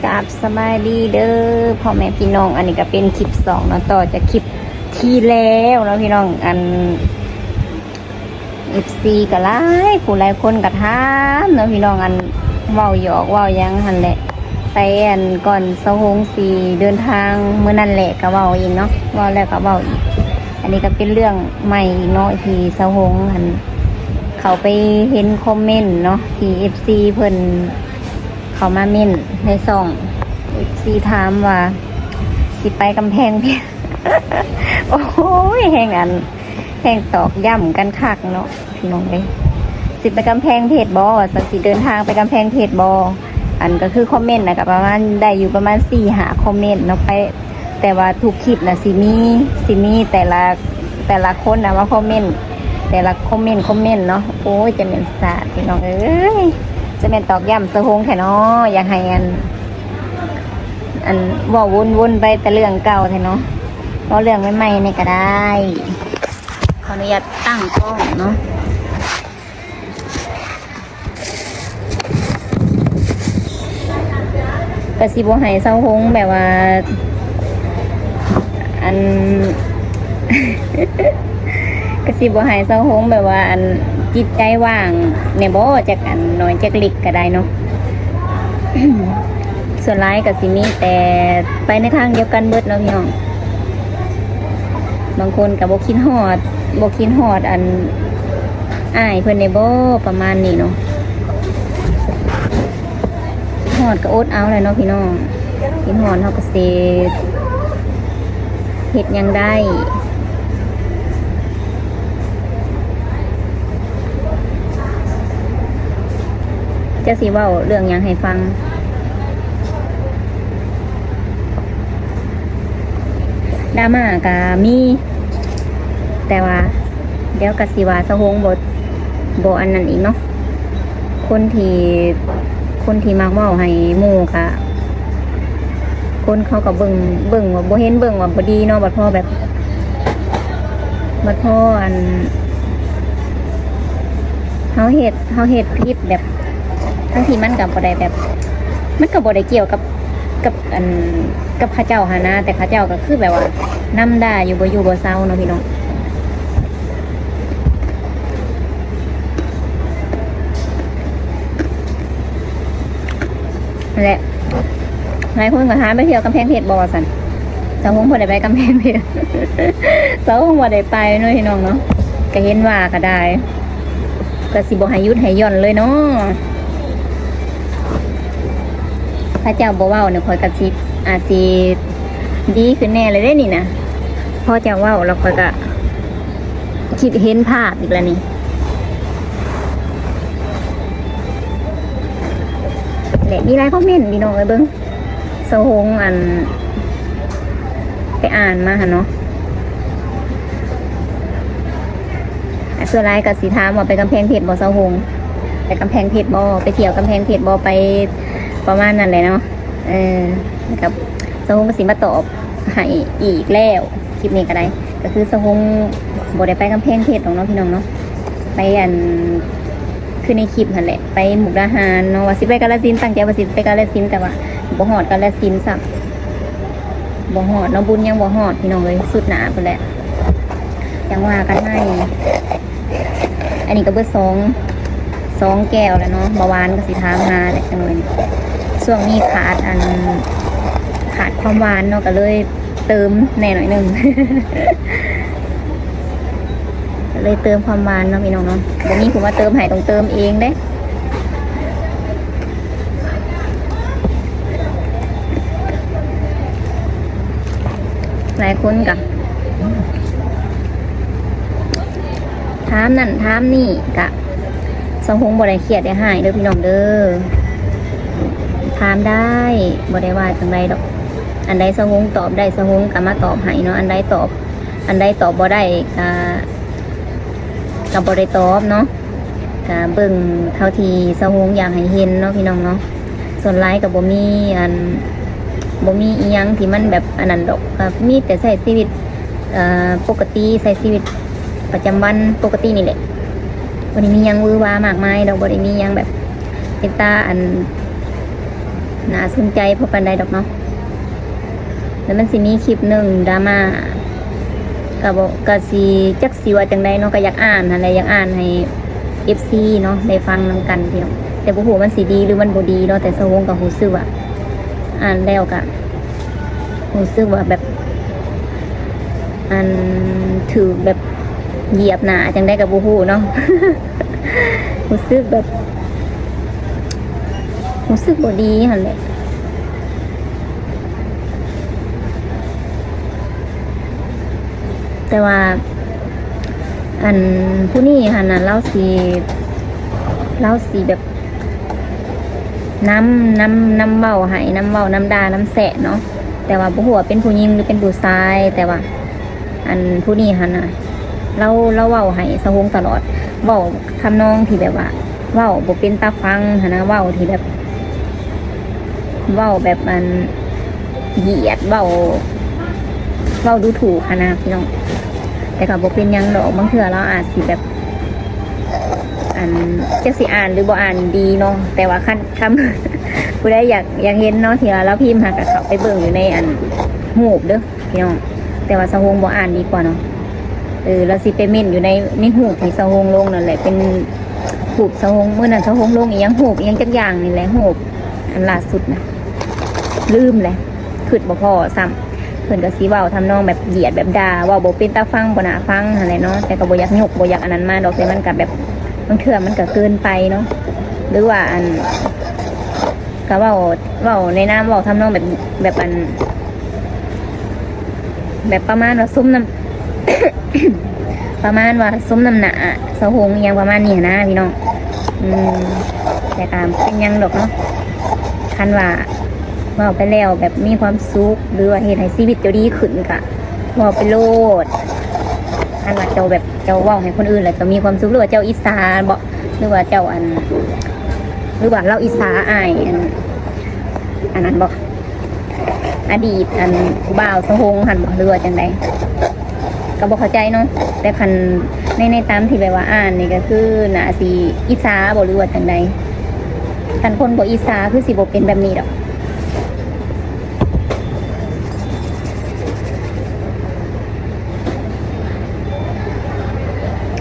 ກາບສະບາຍດີເດີພໍ່ແມ່ພີ່ນ້ອງ, ອັນນີ້ກໍເປັນຄລິບສອງເນາະ ຕໍ່ຈາກຄລິບທີ່ແລ້ວເນາະພີ່ນ້ອງ. ອັນ ເອັຟຊີ ກໍຫຼາຍຜູ້ຫຼາຍຄົນກໍຖາມເນາະພີ່ນ້ອງ, ອັນເວົ້າຫຍອກເວົ້າຫຍັງຫັ້ນແຫຼະ ແຕ່ອັນກ່ອນສາວຫົງຊິເດີນທາງມື້ນັ້ນແຫຼະ ກໍເວົ້າອີກເນາະ, ເວົ້າແລ້ວກໍເວົ້າອີກ. ອັນນີ້ກໍເປັນເລື່ອງໃໝ່ອີກເນາະ ທີ່ສາວຫົງຫັ້ນເຂົ້າໄປເຫັນຄອມເມັນເນາະ ທີ່ເອັຟຊີ ເພິ່ນ ເຂົ້າມາເມັ້ນໃນຊ່ອງ ເອັຟຊີ ຖາມວ່າ ຊິໄປກຳແພງເພັດ ໂອ້ຍ ແຮ່ງອັນ ແຮ່ງຕອກຢ້ຳກັນຄັກເນາະພີ່ນ້ອງເອີຍ. ຊິໄປກຳແພງເພັດບໍ່ ວ່າຊັ້ນ, ຊິເດີນທາງໄປກຳແພງເພັດບໍ່? ອັນກໍຄືຄອມເມັນນະ ກໍປະມານ ໄດ້ຢູ່ປະມານສີ່ຫ້າຄອມເມັນເນາະ ໄປ ແຕ່ວ່າທຸກຄລິບນະ ຊິມີ ຊິມີແຕ່ລະ ແຕ່ລະຄົນນະມາຄອມເມັນ ແຕ່ລະຄອມເມັນ ຄອມເມັນເນາະ. ໂອ້ຍ ຈະແມ່ນສາດພີ່ນ້ອງເອີຍ, ຈະແມ່ນຕອກຢ້ຳສາວຫົງແທ້ເນາະ. ຢາກໃຫ້ອັນ ອັນເວົ້າວົນໆໄປແຕ່ເລື່ອງເກົ່າແທ້ເນາະ, ເວົ້າເລື່ອງໃໝ່ໆນີ້ກໍໄດ້. ຂໍອະນຸຍາດຕັ້ງກ້ອງເນາະ. ກະຊິບໍ່ໃຫ້ສາວຫົງແບບວ່າ ອັນ ກະຊິບໍ່ໃຫ້ສາວຫົງແບບວ່າ ອັນ ຈິດໃຈວ່າງແດ່ບໍ ຈັກອັນໜ້ອຍຈັກເລັກກະໄດ້ເນາະ. ສ່ວນຫຼາຍກະຊິມີແຕ່ໄປໃນທາງດຽວກັນເບິດເນາະພີ່ນ້ອງ. ບາງຄົນກະບໍ່ຄິດຮອດ ບໍ່ຄິດຮອດອັນ ອ້າຍເພິ່ນແດ່ບໍ ປະມານນີ້ເນາະ. ຄິດຮອດກໍອົດເອົາແຫຼະເນາະພີ່ນ້ອງ, ຄິດຮອດເຮົາກໍຊິເຮັດຫຍັງໄດ້. ຈັກຊິເວົ້າເລື່ອງຫຍັງໃຫ້ຟັງ. ດຣາມາກໍມີ ແຕ່ວ່າດຽວກໍຊິວ່າສາວຫົງບໍ່ ບໍ່ອັນນັ້ນອີກເນາະ. ຄົນທີ່ ຄົນທີ່ມັກເວົ້າໃຫ້ໝູ່ກະ ຄົນເຂົາກໍເບິ່ງ ເບິ່ງວ່າບໍ່ເຫັນ ເບິ່ງວ່າບໍ່ດີເນາະ. ບັດພໍແບບ ບັດພໍອັນ ເຮົາເຮັດ ເຮົາເຮັດຜິດແບບ ທັງທີ່ມັນກໍບໍ່ໄດ້ແບບ ມັນກໍບໍ່ໄດ້ກ່ຽວກັບ ກັບອັນ ກັບເຂົາເຈົ້າຫັ້ນນະ, ແຕ່ເຂົາເຈົ້າກໍຄືແບບວ່ານຳດ່າຢູ່ບໍ່ຢູ່ບໍ່ເຊົາເນາະພີ່ນ້ອງ. ແລະ ຫຼາຍຄົນກໍຖາມ ໄປທ່ຽວກຳແພງເພັດບໍ່ ວ່າຊັ້ນ. ສາວຫົງບໍ່ໄດ້ໄປກຳແພງເພັດ ສາວຫົງບໍ່ໄດ້ໄປເນາະພີ່ນ້ອງເນາະ. ກໍເຫັນວ່າກໍໄດ້ ກໍຊິບໍ່ໃຫ້ຢຸດໃຫ້ຢ່ອນເລີຍເນາະ. ເຂົາເຈົ້າບໍ່ເວົ້ານີ້ ຂ້ອຍກໍຊິ ອາດຊິດີຂຶ້ນແດ່ແລ້ວເດ້ນີ້ນະ. ພໍເຈົ້າເວົ້າແລ້ວ ຂ້ອຍກໍຄິດເຫັນພາບອີກແລ້ວນີ້. ແລະ ມີຫຼາຍຄອມເມັນພີ່ນ້ອງເອີຍ ເບິ່ງ ສາວຫົງ ອັນ ໄປອ່ານມາຫັ້ນເນາະ. ສ່ວນຫຼາຍກໍຊິຖາມວ່າ ໄປກຳແພງເພັດບໍ່ສາວຫົງ ໄປກຳແພງເພັດບໍ່ ໄປທ່ຽວກຳແພງເພັດບໍ່ ໄປປະມານນັ້ນແຫຼະເນາະ. ເອີ ແລ້ວກໍສາວຫົງກໍຊິມາຕອບໃຫ້ອີກແລ້ວ ຄລິບນີ້ກໍໄດ້ ກໍຄືສາວຫົງບໍ່ໄດ້ໄປກຳແພງເພັດດອກເນາະ ພີ່ນ້ອງເນາະ. ໄປອັນ ຄືໃນຄລິບຫັ້ນແຫຼະ ໄປມຸກດາຫານເນາະ ວ່າຊິໄປກາລະສິນ ຕັ້ງໃຈວ່າຊິໄປກາລະສິນ ແຕ່ວ່າບໍ່ຮອດກາລະສິນຊ້ຳ ບໍ່ຮອດເນາະ ບຸນຍັງບໍ່ຮອດພີ່ນ້ອງເອີຍ ສຸດໜ້າພຸ້ນແຫຼະ ຈັ່ງວ່າກັນໃໝ່. ອັນນີ້ກໍເບິດສອງ ສອງແກ້ວແລ້ວເນາະ ເບົາຫວານກໍຊິຖາມຫາແຫຼະຈັກໜ້ອຍນີ້. ຊ່ວງນີ້ຂາດອັນ ຂາດຄວາມຫວານເນາະ ກໍເລີຍ ເຕີມແດ່ໜ້ອຍໜຶ່ງ ກໍເລີຍເຕີມຄວາມຫວານເນາະພີ່ນ້ອງເນາະ. ບໍ່ມີຜູ້ມາເຕີມໃຫ້ ຕ້ອງເຕີມເອງເດ້. ຫຼາຍຄົນກໍຖາມນັ້ນຖາມນີ້ ກະສາວຫົງບໍ່ໄດ້ຄຽດໄດ້ຮ້າຍເດີພີ່ນ້ອງເດີ. ຖາມໄດ້ ບໍ່ໄດ້ວ່າຈັ່ງໃດດອກ. ອັນໃດສາວຫົງຕອບໄດ້ ສາວຫົງກໍມາຕອບໃຫ້ເນາະ, ອັນໃດຕອບ ອັນໃດຕອບບໍ່ໄດ້ກໍ ກໍບໍ່ໄດ້ຕອບເນາະ, ກໍເບິ່ງເທົ່າທີ່ສາວຫົງຢາກໃຫ້ເຫັນເນາະ ພີ່ນ້ອງເນາະ. ສ່ວນຫຼາຍກໍບໍ່ມີອັນ ບໍ່ມີອີ່ຫຍັງທີ່ມັນແບບອັນນັ້ນດອກ, ກໍມີແຕ່ໃຊ້ຊີວິດ ເອີ ປົກກະຕິ ໃຊ້ຊີວິດປະຈຳວັນປົກກະຕິນີ້ແຫຼະ. ບໍ່ໄດ້ມີຫຍັງຫວືຫວາມາກມາຍດອກ, ບໍ່ໄດ້ມີຫຍັງແບບເປັນຕາອັນ ໜ້າສົນໃຈພໍປານໃດດອກເນາະ. ແລ້ວມັນຊິມີຄລິບໜຶ່ງດຣາມາ ກໍບໍ່ ກໍຊິ ຈັກຊິວ່າຈັ່ງໃດເນາະ, ກໍຢາກອ່ານຫັ້ນແຫຼະ, ຢາກອ່ານໃຫ້ເອັຟຊີເນາະໄດ້ຟັງນຳກັນພີ່ນ້ອງ. ແຕ່ບໍ່ຮູ້ວ່າມັນຊິດີຫຼືມັນບໍ່ດີເນາະ, ແຕ່ສາວຫົງກໍຮູ້ສຶກວ່າ ອ່ານແລ້ວກໍຮູ້ສຶກວ່າແບບ ອັນ ຖືກແບບຢຽບໜ້າຈັ່ງໃດກໍບໍ່ຮູ້ເນາະ. ຮູ້ສຶກແບບ ຮູ້ສຶກບໍ່ດີຫັ້ນແຫຼະ. ແຕ່ວ່າ ອັນ ຜູ້ນີ້ຫັ້ນນະ ລາວຊິ ລາວຊິແບບ ນຳ ນຳ ນຳເວົ້າໃຫ້ ນຳເວົ້າ ນຳດ່າ ນຳແຊະເນາະ. ແຕ່ວ່າບໍ່ຮູ້ວ່າເປັນຜູ້ຍິງຫຼືເປັນຜູ້ຊາຍ, ແຕ່ວ່າ ອັນ ຜູ້ນີ້ຫັ້ນນະ ລາວ ລາວເວົ້າໃຫ້ສາວຫົງຕະຫຼອດ, ເວົ້າທຳນອງທີ່ແບບວ່າ ເວົ້າບໍ່ເປັນຕາຟັງຫັ້ນນະ, ເວົ້າທີ່ແບບ ເວົ້າແບບ ອັນ ຢຽດ ເວົ້າ ເວົ້າດູຖູກຫັ້ນນະພີ່ນ້ອງ. ແຕ່ກໍບໍ່ເປັນຫຍັງດອກ, ບາງເທື່ອລາວອາດຊິແບບ ອັນ ຈັກຊິອ່ານຫຼືບໍ່ອ່ານດີເນາະ. ແຕ່ວ່າຄັນ ຄັນ ຜູ້ໃດຢາກ ຢາກເຫັນເນາະ ທີ່ວ່າລາວພິມຫັ້ນ ກໍເຂົ້າໄປເບິ່ງຢູ່ໃນ ອັນ ຮູບເດີ້ພີ່ນ້ອງ. ແຕ່ວ່າສາວຫົງບໍ່ອ່ານດີກວ່າເນາະ. ເອີ ລາວຊິໄປເມັ້ນຢູ່ໃນ ໃນຮູບທີ່ສາວຫົງລົງນັ້ນແຫຼະ, ເປັນຮູບສາວຫົງ ມື້ນັ້ນສາວຫົງລົງອີ່ຫຍັງ ຮູບອີ່ຫຍັງຈັກຢ່າງນີ້ແຫຼະ, ຮູບອັນລ່າສຸດນະ ລືມແຫຼະ ຄຶດບໍ່ພໍຊ້ຳ. ເພິ່ນກໍຊິເວົ້າທຳນອງແບບຢຽດແບບດ່າ, ເວົ້າບໍ່ເປັນຕາຟັງ ບໍ່ໜ້າຟັງຫັ້ນແຫຼະເນາະ. ແຕ່ກໍບໍ່ຢາກຍົກ ບໍ່ຢາກອັນນັ້ນມາດອກ, ແຕ່ມັນກໍແບບ ບາງເທື່ອມັນກໍເກີນໄປເນາະ. ຫຼືວ່າ ອັນ ກໍເວົ້າ ເວົ້າໃນນາມ ເວົ້າທຳນອງແບບ ແບບ ອັນ ແບບປະມານວ່າສົມນ້ຳ ປະມານວ່າສົມນ້ຳໜ້າສາວຫົງອີ່ຫຍັງປະມານນີ້ຫັ້ນນະພີ່ນ້ອງ. ອືມ ແຕ່ກໍເປັນຫຍັງດອກເນາະ, ຄັນວ່າເວົ້າໄປແລ້ວແບບມີຄວາມສຸກ ຫຼືວ່າເຮັດໃຫ້ຊີວິດເຈົ້າດີຂຶ້ນ ກໍເວົ້າໄປໂລດ. ຄັນວ່າເຈົ້າແບບ ເຈົ້າເວົ້າໃຫ້ຄົນອື່ນແລ້ວເຈົ້າມີຄວາມສຸກ ຫຼືວ່າເຈົ້າອິດສາບໍ ຫຼືວ່າເຈົ້າ ອັນ ຫຼືວ່າລາວອິດສາອ້າຍ ອັນ ອັນນັ້ນບໍ ອະດີດ ອັນ ຜູ້ບ່າວສາວຫົງຫັ້ນບໍ ຫຼືວ່າຈັ່ງໃດ ກໍບໍ່ເຂົ້າໃຈເນາະ. ແຕ່ຄັນໃນ ໃນຕາມທີ່ແບບວ່າອ່ານນີ້ ກໍຄືໜ້າຊິອິດສາບໍ ຫຼືວ່າຈັ່ງໃດ. ຄັນຄົນບໍ່ອິດສາ ຄືຊິບໍ່ເປັນແບບນີ້ດອກ.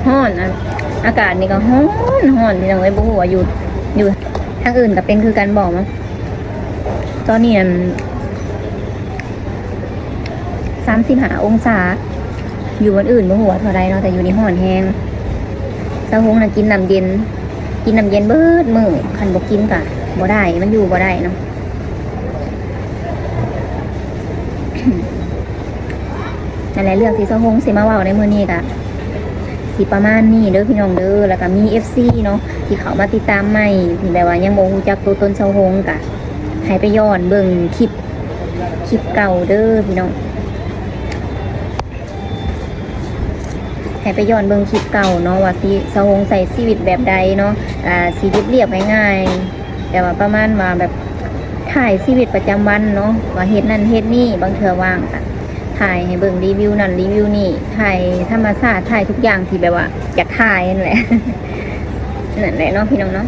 ຮ້ອນ ອາ ອາກາດນີ້ກໍຮ້ອນ ຮ້ອນ ພີ່ນ້ອງເອີຍ. ບໍ່ຮູ້ວ່າຢູ່ ຢູ່ທາງອື່ນກໍເປັນຄືກັນບໍ່. ຕອນນີ້ນັ້ນ ສາມສິບຫ້າອົງສາ, ຢູ່ບ່ອນອື່ນບໍ່ຮູ້ວ່າເທົ່າໃດເນາະ, ແຕ່ຢູ່ນີ້ຮ້ອນແຮງ. ສາວຫົງນະກິນນ້ຳເຢັນ ກິນນ້ຳເຢັນເບິດມື້, ຄັນບໍ່ກິນກະບໍ່ໄດ້ ມັນຢູ່ບໍ່ໄດ້ເນາະ. ນັ້ນແຫຼະ ເລື່ອງທີ່ສາວຫົງຊິມາເວົ້າໃນມື້ນີ້ກະຊິປະມານນີ້ເດີພີ່ນ້ອງເດີ. ແລ້ວກະມີເອັຟຊີເນາະ ທີ່ເຂົ້າມາຕິດຕາມໃໝ່ ທີ່ແບບວ່າຍັງບໍ່ຮູ້ຈັກຕົວຕົນສາວຫົງ ກະໃຫ້ໄປຍ້ອນເບິ່ງຄລິບ ຄລິບເກົ່າເດີພີ່ນ້ອງ. ໃຫ້ໄປຍ້ອນເບິ່ງຄລິບເກົ່າເນາະ ວ່າຊິ ສາວຫົງໃຊ້ຊີວິດແບບໃດເນາະ, ກະຊິລຽບໆງ່າຍໆ ແບບວ່າປະມານວ່າແບບຖ່າຍຊີວິດປະຈຳວັນເນາະ ວ່າເຮັດນັ້ນເຮັດນີ້, ບາງເທື່ອວ່າງກະຖ່າຍໃຫ້ເບິ່ງ ຣີວິວນັ້ນຣີວິວນີ້, ຖ່າຍທຳມະຊາດ ຖ່າຍທຸກຢ່າງທີ່ແບບວ່າຢາກຖ່າຍຫັ້ນແຫຼະ. ນັ້ນແຫຼະເນາະພີ່ນ້ອງເນາະ.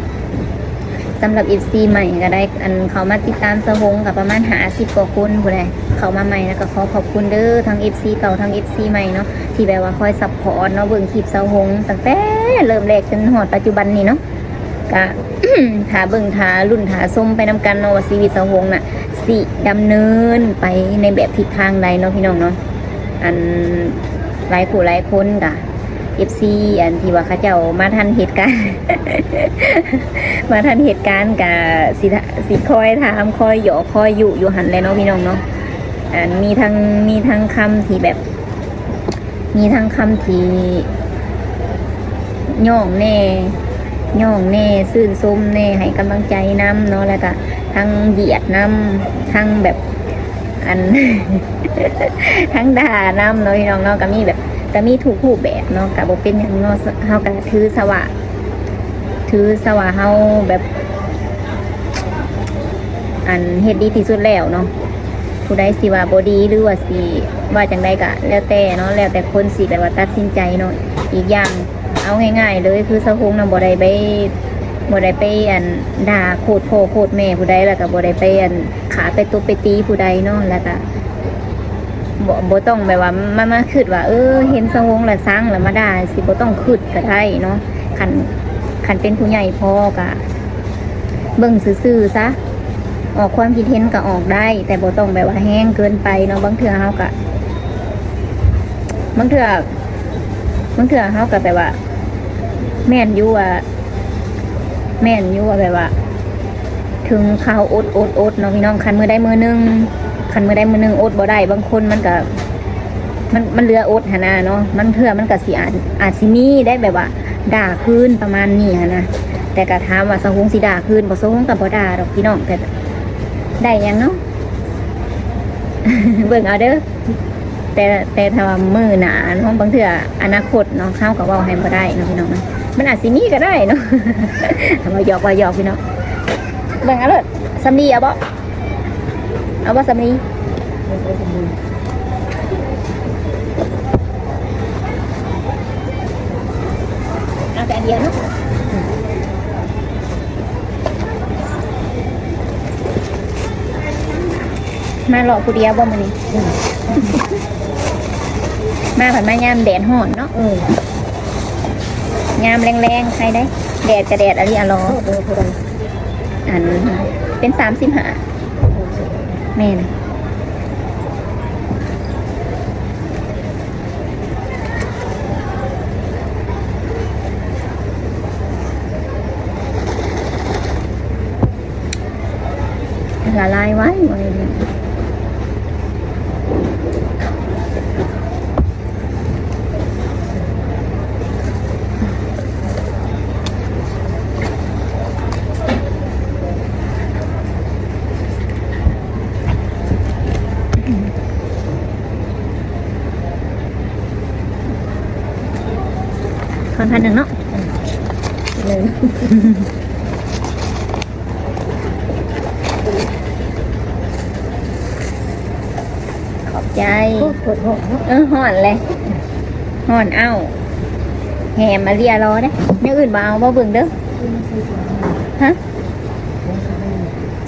ສຳລັບເອັຟຊີໃໝ່ກໍໄດ້ ອັນ ເຂົ້າມາຕິດຕາມສາວຫົງກໍປະມານຫ້າສິບກວ່າຄົນພຸ້ນແຫຼະ ເຂົ້າມາໃໝ່. ແລ້ວກໍຂໍຂອບຄຸນເດີ ທັງເອັຟຊີເກົ່າ ທັງເອັຟຊີໃໝ່ເນາະ ທີ່ແບບວ່າຄອຍຊັບພອດເນາະ ເບິ່ງຄລິບສາວຫົງຕັ້ງແຕ່ເລີ່ມແລກຈົນຮອດປັດຈຸບັນນີ້ເນາະ. ກະ ຖ້າເບິ່ງ ຖ້າລຸ້ນ ຖ້າຊົມໄປນຳກັນເນາະ ວ່າຊີວິດສາວຫົງນະ ຊິດຳເນີນໄປໃນແບບທິດທາງໃດເນາະ ພີ່ນ້ອງເນາະ. ອັນ ຫຼາຍຜູ້ຫຼາຍຄົນກະ ເອັຟຊີ ອັນທີ່ວ່າເຂົາເຈົ້າມາທັນເຫດການ ມາທັນເຫດການກະຊິ ຊິຄອຍຖາມ ຄອຍຫຍອກ ຄອຍຍຸຢູ່ຫັ້ນແຫຼະເນາະ ພີ່ນ້ອງເນາະ. ອັນ ມີທັງ ມີທັງຄຳທີ່ແບບ ມີທັງຄຳທີ່ຍ້ອງແດ່ ຍ້ອງແດ່ ຊື່ນຊົມແດ່ ໃຫ້ກຳລັງໃຈນຳເນາະ ແລ້ວກະທັງຢຽດນຳ ທັງແບບ ອັນ ທັງດ່ານຳເນາະ ພີ່ນ້ອງເນາະ. ກະມີແບບ ກະມີທຸກຮູບແບບເນາະ ກະບໍ່ເປັນຫຍັງເນາະ. ເຮົາກະຖືຊະວ່າ ຖືຊະວ່າເຮົາແບບ ອັນ ເຮັດດີທີ່ສຸດແລ້ວເນາະ. ຜູ້ໃດຊິວ່າບໍ່ດີ ຫຼືວ່າຊິວ່າຈັ່ງໃດກະແລ້ວແຕ່ເນາະ ແລ້ວແຕ່ຄົນຊິແບບວ່າຕັດສິນໃຈເນາະ. ອີກຢ່າງ ເອົາງ່າຍໆເລີຍ ຄືສາວຫົງນະ ບໍ່ໄດ້ໄປ ບໍ່ໄດ້ໄປອັນດ່າໂຄດພໍ່ໂຄດແມ່ຜູ້ໃດ ແລ້ວກໍບໍ່ໄດ້ໄປອັນຂ້າໄປຕົບໄປຕີຜູ້ໃດເນາະ ແລ້ວກໍບໍ່ ບໍ່ຕ້ອງແບບວ່າມາ ມາຄິດວ່າ ເອີ ເຫັນສາວຫົງແລ້ວຊັງ ແລ້ວມາດ່າ ຊິບໍ່ຕ້ອງຄິດກໍໄດ້ເນາະ. ຄັນ ຄັນເປັນຜູ້ໃຫຍ່ພໍກໍເບິ່ງຊື່ໆຊະ ອອກຄວາມຄິດເຫັນກໍອອກໄດ້ ແຕ່ບໍ່ຕ້ອງແບບວ່າແຮງເກີນໄປເນາະ. ບາງເທື່ອເຮົາກໍ ບາງເທື່ອ ບາງເທື່ອເຮົາກໍແບບວ່າ ແມ່ນຢູ່ວ່າ ແມ່ນຢູ່ວ່າແບບວ່າ ເຖິງຄາວອົດ ອົດ ອົດເນາະພີ່ນ້ອງ. ຄັນມື້ໃດມື້ໜຶ່ງ ຄັນມື້ໃດມື້ໜຶ່ງອົດບໍ່ໄດ້ ບາງຄົນມັນກະ ມັນ ມັນເຫຼືອອົດຫັ້ນນະເນາະ. ບາງເທື່ອມັນກະຊິອາດ ອາດຊິມີໄດ້ແບບວ່າດ່າຄືນປະມານນີ້ຫັ້ນນະ. ແຕ່ກະຖາມວ່າສາວຫົງຊິດ່າຄືນບໍ່? ສາວຫົງກະບໍ່ດ່າດອກພີ່ນ້ອງ ແຕ່ໄດ້ຫຍັງເນາະ ເບິ່ງເອົາເດີ. ແຕ່ ແຕ່ຖ້າວ່າມື້ໜ້າເນາະ ບາງເທື່ອອະນາຄົດເນາະ ເຮົາກໍເວົ້າໃຫ້ບໍ່ໄດ້ເນາະພີ່ນ້ອງເນາະ ມັນອາດຊິມີກໍໄດ້ເນາະ. ເວົ້າຫຍອກ ເວົ້າຫຍອກພີ່ນ້ອງ ເບິ່ງເອົາໂລດ. ສຳລີເອົາບໍ່? ເອົາບໍ່ສຳລີ? ເອົາແຕ່ອັນດຽວເນາະ. ມາເລາະຜູ້ດຽວບໍ່ມື້ນີ້? ອືມ ມາພັດມາຍາມແດດຮ້ອນເນາະ. ເອີ ຍາມແລງໆ ໃຄໄດ໋ ແດດກະແດດອະລີອະລໍ. ເອີ ເອີ ເທົ່າໃດ? ອັນ ເປັນສາມສິບຫ້າ. ແມ່ນ. ລະລາຍໄວໆ ນີ້. ທອນພັນໜຶ່ງເນາະ. ເອີ ຂອບໃຈ. ໂອ້ ໂພດຮ້ອນເນາະ. ເອີ ຮ້ອນແຫຼະ ຮ້ອນເອົ້າ ແຮມມາເລຍລໍເດ້. ແນວອື່ນບໍ່ເອົາບໍ່? ເບິ່ງເດີ. ຮະ?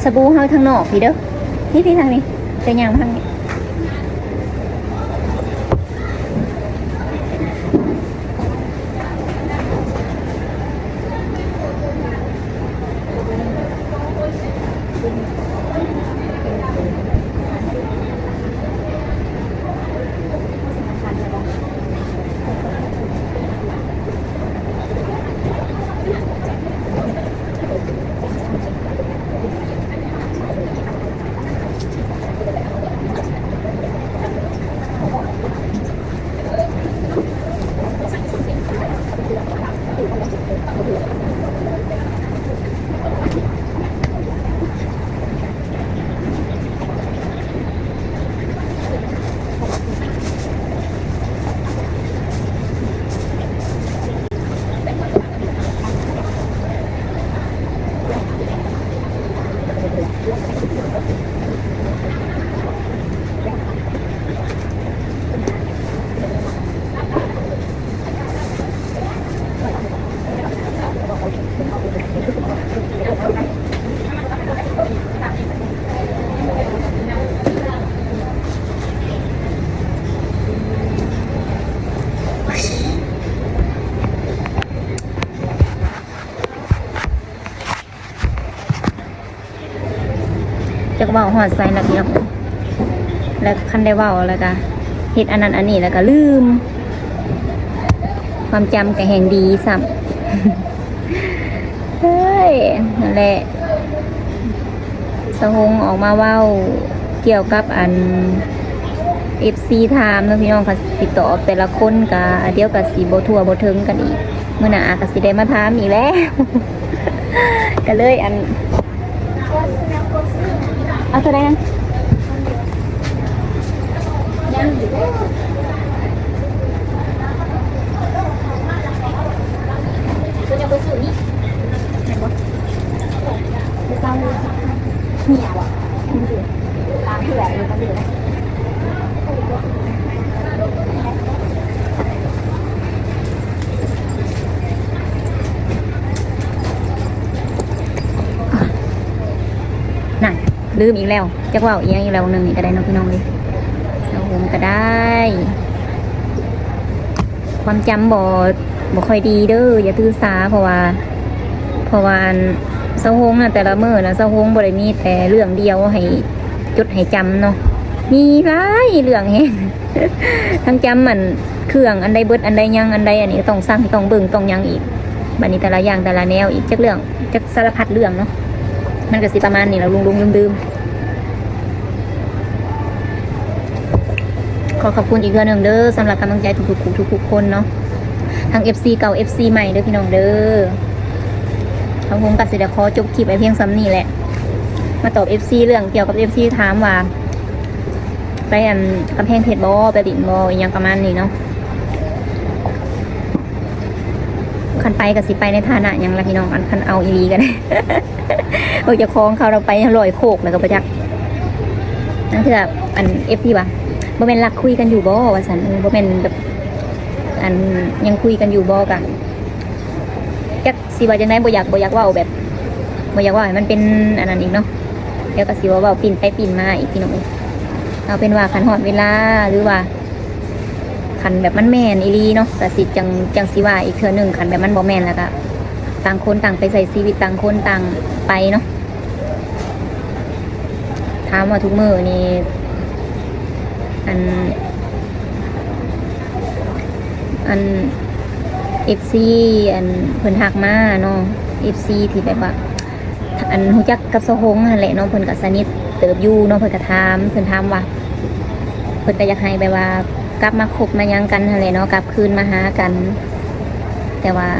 ສະບູເຮົາທາງນອກພີ້ເດີ. ພີ້ໆ ທາງນີ້ ຈະຍ່າງມາທາງນີ້. ຈັກເວົ້າຮອດໃສລະພີ່ນ້ອງ ແລ້ວຄັນໄດ້ເວົ້າແລ້ວກະເຮັດອັນນັ້ນອັນນີ້ແລ້ວກະລືມ ຄວາມຈຳກະແຮ່ງດີຊ້ຳ. ເຮີ້ຍ ນັ້ນແຫຼະ ສາວຫົງອອກມາເວົ້າກ່ຽວກັບອັນ ເອັຟຊີ ຖາມເນາະພີ່ນ້ອງ ກະຊິຕອບແຕ່ລະຄົນກະ ດຽວກະຊິບໍ່ທົ່ວບໍ່ເຖິງກັນອີກ ມື້ໜ້າກະຊິໄດ້ມາຖາມອີກແລ້ວ ກະເລີຍອັນ ເອົາໂຕໃດນະ? ລືມອີກແລ້ວ ຈັກເວົ້າອີ່ຫຍັງອີກແລ້ວ ຫວ່າງໜຶ່ງນີ້ກໍໄດ້ເນາະ ພີ່ນ້ອງເອີຍ. ສາວຫົງກໍໄດ້ ຄວາມຈຳບໍ່ ບໍ່ຄ່ອຍດີເດີ ຢ່າຖືສາ ເພາະວ່າ ເພາະວ່າ ອັນ ສາວຫົງນະ ແຕ່ລະມື້ນະ ສາວຫົງບໍ່ໄດ້ມີແຕ່ເລື່ອງດຽວໃຫ້ຈົດໃຫ້ຈຳເນາະ ມີຫຼາຍເລື່ອງແຮງ ທັງຈຳ ອັນ ເຄື່ອງອັນໃດເບິດ ອັນໃດຍັງ ອັນໃດອັນນີ້ ຕ້ອງສັ່ງ ຕ້ອງເບິ່ງ ຕ້ອງຫຍັງອີກ. ບັດນີ້ແຕ່ລະຢ່າງແຕ່ລະແນວອີກ ຈັກເລື່ອງ ຈັກສາລະພັດເລື່ອງເນາະ. ມັນກໍຊິປະມານນີ້ແຫຼະ ຫຼົງໆລືມໆ. ຂໍຂອບຄຸນອີກເທື່ອໜຶ່ງເດີ ສຳລັບກຳລັງໃຈທຸກໆ ທຸກໆຄົນເນາະ ທັງເອັຟຊີເກົ່າ ເອັຟຊີໃໝ່ເດີພີ່ນ້ອງເດີ. ທາງຜົມກໍຊິໄດ້ຂໍຈົບຄລິບໄວ້ພຽງສ່ຳນີ້ແຫຼະ ມາຕອບເອັຟຊີເລື່ອງກ່ຽວກັບເອັຟຊີຖາມວ່າ ໄປອັນກຳແພງເພັດບໍ່ ໄປຫຼິ້ນບໍ່ ອີ່ຫຍັງປະມານນີ້ເນາະ. ຄັນໄປກໍຊິໄປໃນຖານະຫຍັງລະພີ່ນ້ອງ ອັນ ຄັນເອົາອີ່ຫຼີກໍໄດ້ ບອກເຈົ້າຂອງເຂົາເອົາໄປຮ້ອຍໂຄກແລ້ວກໍບໍ່ຈັກ. ລາງເທື່ອ ອັນ ເອັຟຊີວ່າ ບໍ່ແມ່ນລັກຄຸຍກັນຢູ່ບໍ່ ວ່າຊັ້ນ ເອີ ບໍ່ແມ່ນແບບ ອັນ ຍັງຄຸຍກັນຢູ່ບໍ່ ກະຈັກຊິວ່າຈັ່ງໃດ ບໍ່ຢາກ ບໍ່ຢາກເວົ້າແບບ ບໍ່ຢາກເວົ້າໃຫ້ມັນເປັນອັນນັ້ນອີກເນາະ ດຽວກໍຊິວ່າເວົ້າປິ່ນໄປປິ່ນມາອີກ ພີ່ນ້ອງເອີຍ. ເອົາເປັນວ່າຄັນຮອດເວລາ ຫຼືວ່າ ຄັນແບບມັນແມ່ນອີ່ຫຼີເນາະ ກະຊິ ຈັ່ງ ຈັ່ງຊິວ່າອີກເທື່ອໜຶ່ງ. ຄັນແບບມັນບໍ່ແມ່ນແລ້ວກະ ຕ່າງຄົນຕ່າງໄປໃຊ້ຊີວິດ ຕ່າງຄົນຕ່າງໄປເນາະ. ຖາມວ່າທຸກມື້ນີ້ ອັນ ອັນ ເອັຟຊີ ອັນ ເພິ່ນທັກມາເນາະ ເອັຟຊີ ທີ່ແບບວ່າ ອັນ ຮູ້ຈັກກັບສາວຫົງຫັ້ນແຫຼະເນາະ ເພິ່ນກໍສະໜິດເຕີບຢູ່ເນາະ ເພິ່ນກໍຖາມ ເພິ່ນຖາມວ່າ ເພິ່ນກໍຢາກໃຫ້ແບບວ່າກັບມາຄົບມາຫຍັງກັນຫັ້ນແຫຼະເນາະ ກັບຄືນມາຫາກັນ ແຕ່ວ່າ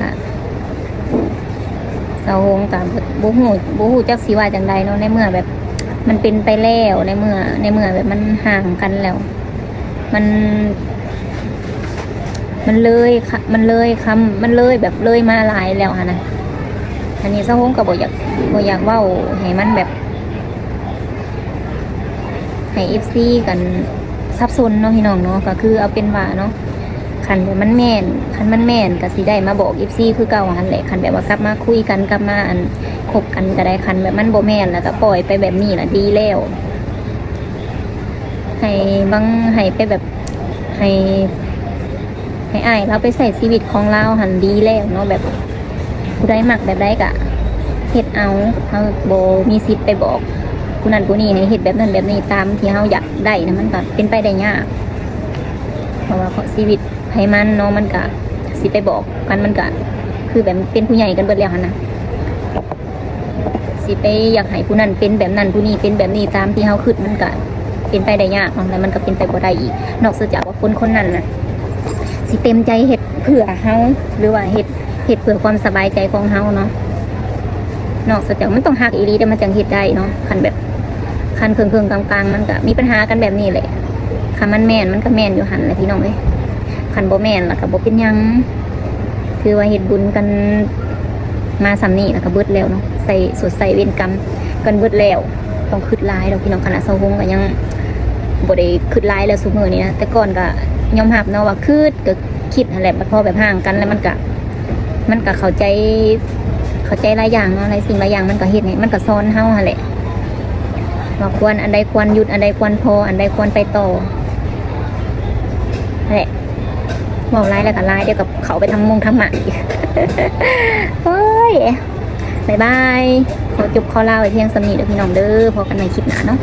ສາວຫົງກໍບໍ່ ບໍ່ຮູ້ ບໍ່ຮູ້ຈັກຊິວ່າຈັ່ງໃດເນາະ ໃນເມື່ອແບບມັນເປັນໄປແລ້ວ ໃນເມື່ອ ໃນເມື່ອແບບມັນຫ່າງກັນແລ້ວ ມັນ ມັນເລີຍ ມັນເລີຍຄຳ ມັນເລີຍແບບເລີຍມາຫຼາຍແລ້ວຫັ້ນນະ. ອັນນີ້ສາວຫົງກໍບໍ່ຢາກ ບໍ່ຢາກເວົ້າໃຫ້ມັນແບບ ໃຫ້ເອັຟຊີກັນສັບສົນເນາະ ພີ່ນ້ອງເນາະ. ກໍຄືເອົາເປັນວ່າເນາະ ຄັນແບບມັນແມ່ນ ຄັນມັນແມ່ນກໍຊິໄດ້ມາບອກເອັຟຊີຄືເກົ່າຫັ້ນແຫຼະ. ຄັນແບບວ່າກັບມາຄຸຍກັນ ກັບມາ ອັນ ຄົບກັນກໍໄດ້ ຄັນແບບມັນບໍ່ແມ່ນ ແລ້ວກໍປ່ອຍໄປແບບນີ້ລະດີແລ້ວ. ໃຫ້ບາງ ໃຫ້ໄປແບບ ໃຫ້ ໃຫ້ອ້າຍລາວໄປໃຊ້ຊີວິດຂອງລາວຫັ້ນດີແລ້ວເນາະ ແບບຜູ້ໃດມັກແບບໃດກະເຮັດເອົາ ເຮົາບໍ່ມີສິດໄປບອກຜູ້ນັ້ນຜູ້ນີ້ໃຫ້ເຮັດແບບນັ້ນແບບນີ້ຕາມທີ່ເຮົາຢາກໄດ້ນະ ມັນກະເປັນໄປໄດ້ຍາກ ເພາະວ່າ ເພາະຊີວິດໃຜມັນເນາະ ມັນກະຊິໄປບອກກັນ ມັນກະຄືແບບເປັນຜູ້ໃຫຍ່ກັນເບິດແລ້ວຫັ້ນນະ. ຊິໄປຢາກໃຫ້ຜູ້ນັ້ນເປັນແບບນັ້ນ ຜູ້ນີ້ເປັນແບບນີ້ຕາມທີ່ເຮົາຄິດ ມັນກະເປັນໄປໄດ້ຍາກເນາະ ແລ້ວມັນກະເປັນໄປບໍ່ໄດ້ອີກ ນອກເສຍຈາກວ່າຄົນຄົນນັ້ນນະ ຊິເຕັມໃຈເຮັດເພື່ອເຮົາ ຫຼືວ່າເຮັດ ເຮັດເພື່ອຄວາມສະບາຍໃຈຂອງເຮົາເນາະ. ນອກເສຍຈາກມັນຕ້ອງຮັກອີ່ຫຼີເດ້ ມັນຈັ່ງເຮັດໄດ້ເນາະ. ຄັນແບບ ຄັນເຄິ່ງໆກາງໆ ມັນກະມີປັນຫາກັນແບບນີ້ແຫຼະ. ຄັນມັນແມ່ນ ມັນກະແມ່ນຢູ່ຫັ້ນແຫຼະ ພີ່ນ້ອງເອີຍ. ຄັນບໍ່ແມ່ນລະກະບໍ່ເປັນຫຍັງ ຖືວ່າເຮັດບຸນກັນມາສ່ຳນີ້ລະກະເບິດແລ້ວເນາະ ໃຊ້ສົດໃຊ້ເວນກຳກັນເບິດແລ້ວ. ຕ້ອງຄຶດຫຼາຍດອກພີ່ນ້ອງ ຂະໜາດສາວຫົງກະຍັງບໍ່ໄດ້ຄຶດຫຼາຍແລ້ວຊຸມື້ນີ້ນະ. ແຕ່ກ່ອນກະຍອມຮັບເນາະວ່າຄຶດ ກະຄິດຫັ້ນແຫຼະ ບັດພໍແບບຫ່າງກັນແລ້ວມັນກະ ມັນກະເຂົ້າໃຈ ເຂົ້າໃຈຫຼາຍຢ່າງເນາະ ຫຼາຍສິ່ງຫຼາຍຢ່າງ ມັນກະເຮັດໃຫ້ ມັນກະສອນເຮົາຫັ້ນແຫຼະ ວ່າຄວນ ອັນໃດຄວນຢຸດ ອັນໃດຄວນພໍ ອັນໃດຄວນໄປຕໍ່ແຫຼະ. ເວົ້າຫຼາຍແລ້ວກະຫຼາຍ ດຽວກະເຂົ້າໄປທຳມົງທຳມະອີກ. ໂອ້ຍ ບາຍບາຍ ຂໍຈົບຂໍລາໄວ້ພຽງສ່ຳນີ້ເດີພີ່ນ້ອງເດີ ພໍ້ກັນໃໝ່ຄລິບໜ້າເນາະ.